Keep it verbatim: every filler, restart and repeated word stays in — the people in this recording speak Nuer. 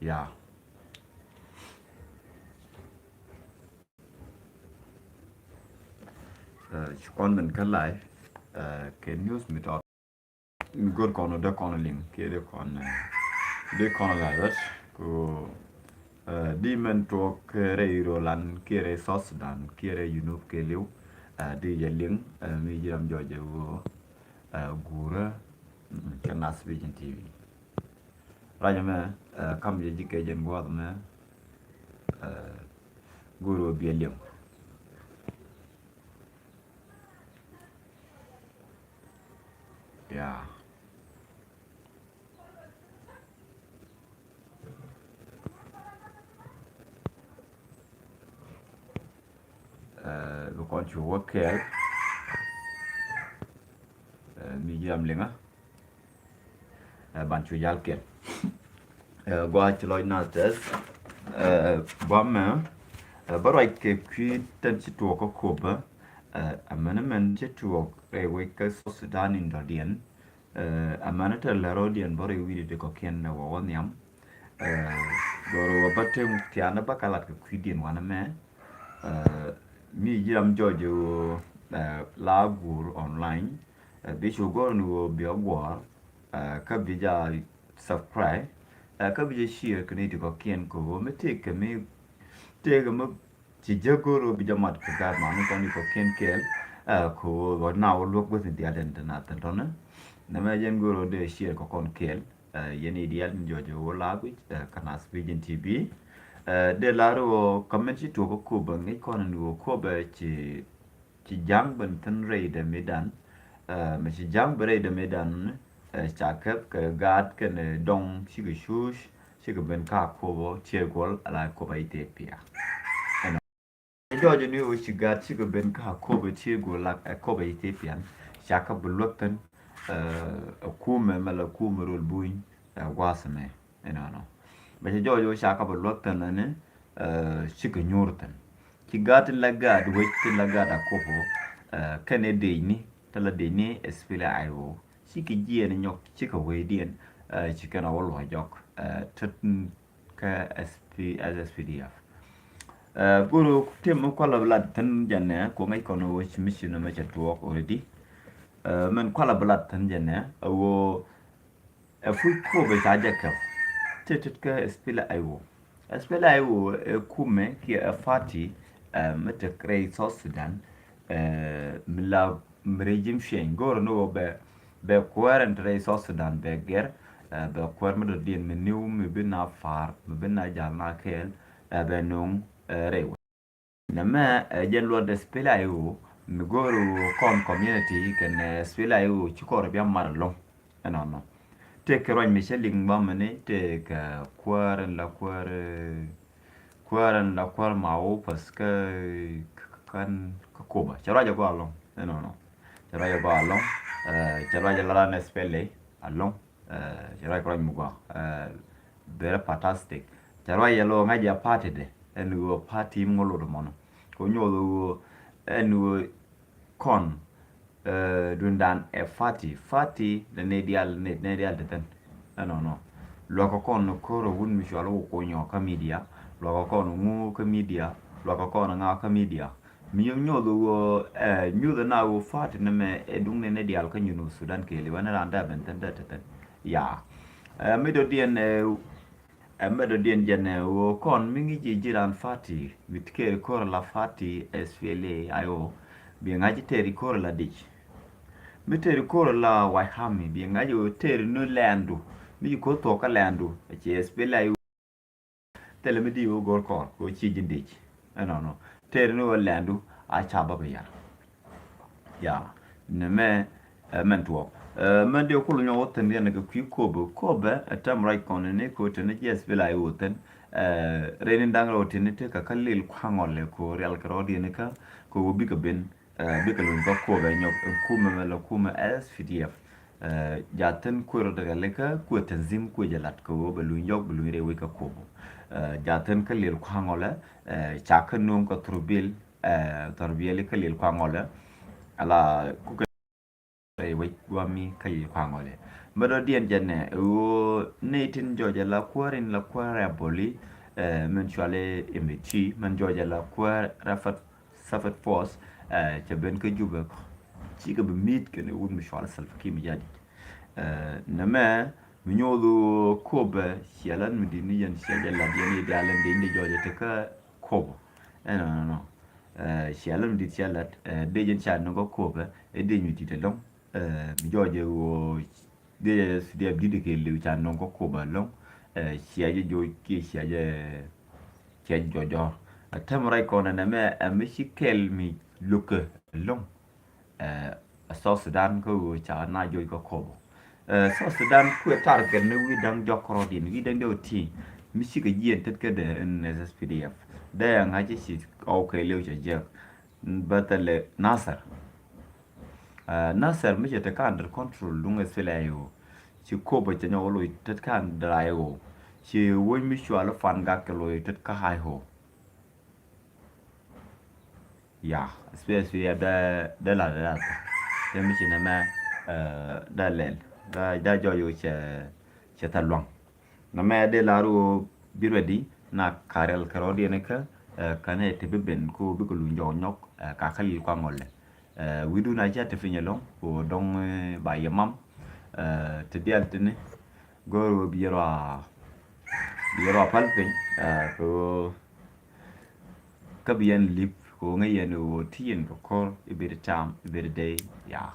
Ya. Ɛ, ci kɔn ben kä live, ɛ, kɛ news mi tɔt. Mi go̱r kɔn dee kɔn liŋ kiɛ dee kɔn, ɛ, dee kɔn live ɛ. Ku, ɛ, di mɛn tuɔɔk rɛy Roland kiɛ rɛy South Sudan kiɛ rɛy Junub kɛɛliw, ɛ, di jɛ liŋ, ɛ, mi ji̱ ram jɔɔc jɛ ɣöö, ɛ, guurä, mm, kä Naath Vision T V. Racɛ mɛ, ɛ, kam jɛ ji̱ kɛ jɛn gua̱a̱th mɛ, ɛ, go̱o̱r ɣöö biɛ liɛŋ. Ya. Ɛ, bi kɔn cu wä kɛɛl. Ɛ, mi ji̱ ram liŋä. Ɛ, ban cu jal kɛl. Ɛ, gua̱a̱ ci lɔc na tɛth. Ɛ, gua̱a̱ mɛ, ɛ, bä ruac kɛ kui̱ tɛn ci tuɔɔk kä Kuɔbä. Ɛ, amɛn mɛn ci tuɔɔk rɛy wec kä South Sudan in dɔ̱diɛn. Ɛ, amɛn te lɛ rɔ̱diɛn bä rɛy wi̱i̱dɛ ti kɔ̱kiɛn ɛ wä wä nhiam. Ɛ, gɔr wä bä te thia̱a̱n bä ka lat kɛ kui̱diɛn wanɛ mɛ. Ɛ, mi ji̱ ram jɔɔc ɣöö, ɛ, la guur online. Ɛ, bi cu gɔr ni ɣöö bi a guɔ̱ɔ̱r, ɛ, kä bi ja subscribe, ɛ, kä bi ja share kɛ ni ti kɔ̱kiɛn kɛ ɣöö mi tëëk kɛ mi tëëk kɛ mi ci jek go̱o̱r ɣöö bi ja mat kɛ gaat man ni kɔn ni kɔ̱kiɛn kɛɛl, ɛ, kɛ ɣöö ɣɔt na wä luäk guäth ni diaal den den a thin tɔnä. Nɛmɛ jɛn go̱o̱r ɣöö dee share kɛ kɔn kɛɛl, ɛ, yɛn i̱ diaal ni jɔɔc ɣöö la guic, ɛ, kä Naath Vision T V. Ɛ, dee lar ɣöö kɛ mɛn ci tuɔɔk kä Kuɔbä ŋi̱c kɔn ni ɣöö Kuɔbä ci ci ja̱ŋ ben thi̱n rɛydɛ mëëdan. Ɛ, mɛ ci ja̱ŋ ben rɛydɛ mëëdan, ɛ, ca kɛp kɛ gaat kɛnɛ dɔŋ cikɛ cuuc cikɛ ben kä Akobo Tier Guɔl ala Akobo Ethiopia. Ɛnɔ. Jɔɔc ni ɣöö ci gaat cikɛ ben kä Akobo Tier Guɔl la Akobo Ethiopia. Ca kɛ bi luäk thi̱n, ɛ, ɛ kumɛ mɛ la kumɛ rol buny, ɛ, gua̱a̱th mɛ. Ɛnɔnɔ. Bɛ cɛ jɔɔc wä ca kɛ bɛ luäk thi̱n ni, ɛ, cikɛ nyuur thi̱n. Ci gaat tin la gaat wec tin la gaat Akobo, ɛ, kɛnɛ dec ni, te la dec ni S P L A I O. Cikɛ jiɛn nyɔk, cikɛ wecdiɛn, ɛ, ci kɛn a wä luɔc jɔk, ɛ, tet kä S P, S P D F. Ɛ, go̱o̱r tim mi kualɛ bi lat thi̱n jɛn nɛ, ku ŋäc kɔn wä ci mi ci nɛ mɛ cɛ tuɔɔk already. Ɛ, mɛn kualɛ bi lat thi̱n jɛn nɛ, ɛ wä Ɛ puc Kuɔbä ca jɛ käp. Tëë tet kä S P L A I O. S P L A I O ɛ kumɛ kiɛ ɛ party, ɛ, mi tek rɛy South Sudan, ɛ, mi la mi regime change. Go̱o̱rä ni ɣöö bɛ, bɛ kuäär ɛn te rɛy South Sudan bɛ gɛr, ɛ, bɛ kuäär mi dɔ̱diɛn mi niw mi bi na pa̱a̱r, mi bi na jal na kɛɛl, ɛ, bɛ nöŋ, ɛ, rɛy wä. Nɛmɛ, ɛ, jɛn luɔt S P L A I O, mi go̱o̱r ɣöö kɔn community kɛnɛ, ɛ, S P L A I O ci kɔn rɔ bia mar ɛlɔ̱ŋ. Ɛnɔnɔ. Tëëkɛ ruac mi cä liŋ bä mɛni, tëëkɛ kuäär ɛn la kuäär, ɛ, kuäär ɛn la kuäär ma wä path kä, kä, kä, kä Kuɔbä. Cɛ ruac ɛ gɔaa ɛlɔ̱ŋ. Ɛnɔnɔ. Cɛ ruac ɛ gɔaa ɛlɔ̱ŋ. Ɛ, cɛ ruac ɛ la ran S P L A I O ɛlɔ̱ŋ. Ɛ, cɛ ruac kɛ ruac mi gɔaa. Ɛ, very fantastic. Cɛ ruac yɛ lo̱o̱ ŋa̱c yɛ party dɛ. Ɛn ɣöö party mi ŋuɔ̱t lot ɛmɔnɔ. Kɛ nyuɔth ɣöö ɛn ɣöö kɔn, ɛ, duundan ɛ party. Party lɛ nɛy diaal, nɛy, nɛy diaal ti thi̱n. Ɛnɔnɔ. Luäkä kɔn ko̱r ɛ wut mi cɔal wä Kunyɔ kä media. Luäkä kɔn ŋu kä media. Luäkä kɔn ŋa kä media. Mi yom nyuɔth ɣöö, ɛ, nyuth ɛn a ɣöö party nɛmɛ ɛ duŋ ni nɛy diaal kä Junub Sudan kɛɛliw, ɛn raan dee ben thi̱n dee te thi̱n. Ya. Ɛ, mi dɔ̱diɛn, ɛ, ɛ, mi dɔ̱diɛn jɛn ɛ ɣöö kɔn mi ŋi̱ci ji̱ raan party, mi tɛɛri ko̱r la party S P L A I O, bi ŋa̱c tɛɛri ko̱r la dic. Mi tɛɛri ko̱r la White Army, bi ŋa̱c ɣöö tɛɛri ni lɛndu, mi ci ko̱r thuɔ̱k kä lɛndu, ɛ ci S P L A I O. Thilɛ mi di wä go̱r kɔr kɛ wä ci ji̱ dic. Ɛnɔnɔ. Tɛɛri ni wä lɛndu a ca bä bi yar. Ya. Ni mɛ, ɛ, mɛn tuɔɔk. Ɛ, mɛn di wä kul nyɔk wä thi̱n yɛn kɛ kui̱ Kuɔbä. Kuɔbä, ɛ, tɛm ruac kɔn ni kɛ wä tɛn ni jiɛth bi la i̱ wä thi̱n. Ɛ, rɛy ni da̱ŋ rɛw tɛn ni tekɛ kä lil kua̱ŋ ɔlɛ kɛ wä rial kɛ rɔɔdiɛn ni kä kɛ wä bikɛ ben. Ɛ, bikɛ luny kä Kuɔbä nyɔk, ɛ, kumɛ mɛ la kumɛ S P D F. Ɛ, jaathin kuɛ rɔ dɛgɛ likä kuɛ tanzim kuɛ jɛ lat kɛ ɣöö bɛ luny jɔk bɛ luny rɛy wec kä Kuɔbä. Ɛ, jaathin kä lil kua̱ŋ ɔlɛ, ɛ, ca kä nuɔ̱ŋ kä thurbil, ɛ, thurbil kä lil kua̱ŋ ɔlɛ. Ala kukɛ rɛy wec guami kä lil kua̱ŋ ɔlɛ. Mɛ dɔ̱diɛn jɛ nɛ ɣöö nɛy tin jɔɔcɛ la kuäär in la kuäär rɛbɔli, eh, min cuali M H T, min jɔɔcɛ la kuäär Rapid, Rapid Force, eh, cɛ ben kä Jubɛ, cikɛ bi mi̱i̱t kɛnɛ wut mi cuali Salva Kiir Mayardit. Eh, nɛmɛ mi nyooth ɣöö Kobɛ ciɛ lat mi di̱t ni yɛn ciɛ jɛ lat yɛn i̱ diaal in dee in dee jɔɔcɛ te kä Kobɛ. Ɛnɔnɔ. Eh, ciɛ lat mi di̱t ciɛ lat, eh, dee jɛn ca nɔk kä Kobɛ, eh, dee mi di̱t ɛlɔ̱ŋ. Eh, mi jɔɔcɛ ɣöö dee jɛ S D F di̱t kɛ liw ca nɔŋ kä Kobɛ ɛlɔ̱ŋ. Eh, ciɛ jɛ joc kiɛ ciɛ jɛ, ciɛ jɛ jɔɔr. A tɛm rac kɔn ɛnɛ mɛ, eh, mi ci kɛl mi lo̱kɛ ɛlɔ̱ŋ. Eh, South Sudan kä ɣöö ca na joc kä Kobɛ. Eh, South Sudan kuɛ target ni wi̱i̱ da̱ŋ jɔk kärɔɔdiɛn, wi̱i̱ da̱ŋ dee wä ti. Mi cikɛ jiɛn tet kädɛ in S S P D F. Dee ɛŋa ci ci ɔw kɛ liw cɛ jiɛk. Bä thilɛ Nasir. Ah, Nasir mi cɛ te kä under control duŋ S P L A I O. Ci Kobɛ cɛ nyɔk loc tet kä under I O. Ci wec mi cual Fangak kɛ loc tet kä I O. Ya, S P L A I O dee, dee la, dee la. Te mi ci nɛmɛ, eh, dee lɛl. Dee, dee jɔɔc cɛ, cɛ thil luaŋ. Nɛmɛ dee lar ɣöö bi ready na ka riɛl kärɔɔdiɛn kä, eh, kɛnɛ te bi ben ko bikɛ luny jɔk nyɔk, eh, ka kä lil kua ŋɔlɛ. Eh, wi̱dun a cɛ te piny ɛlɔ̱ŋ ko dɔ̱ŋ, eh, ba yɛ mam. Eh, te diaal tini go̱o̱r ɣöö bi yɛ rɔ a, bi yɛ rɔ a päl piny, eh, ko kä bi yɛn lip ko ŋäc yɛn ɣöö ti yɛn kɛ ko̱r i̱ bi di tam i̱ bi di day, ya.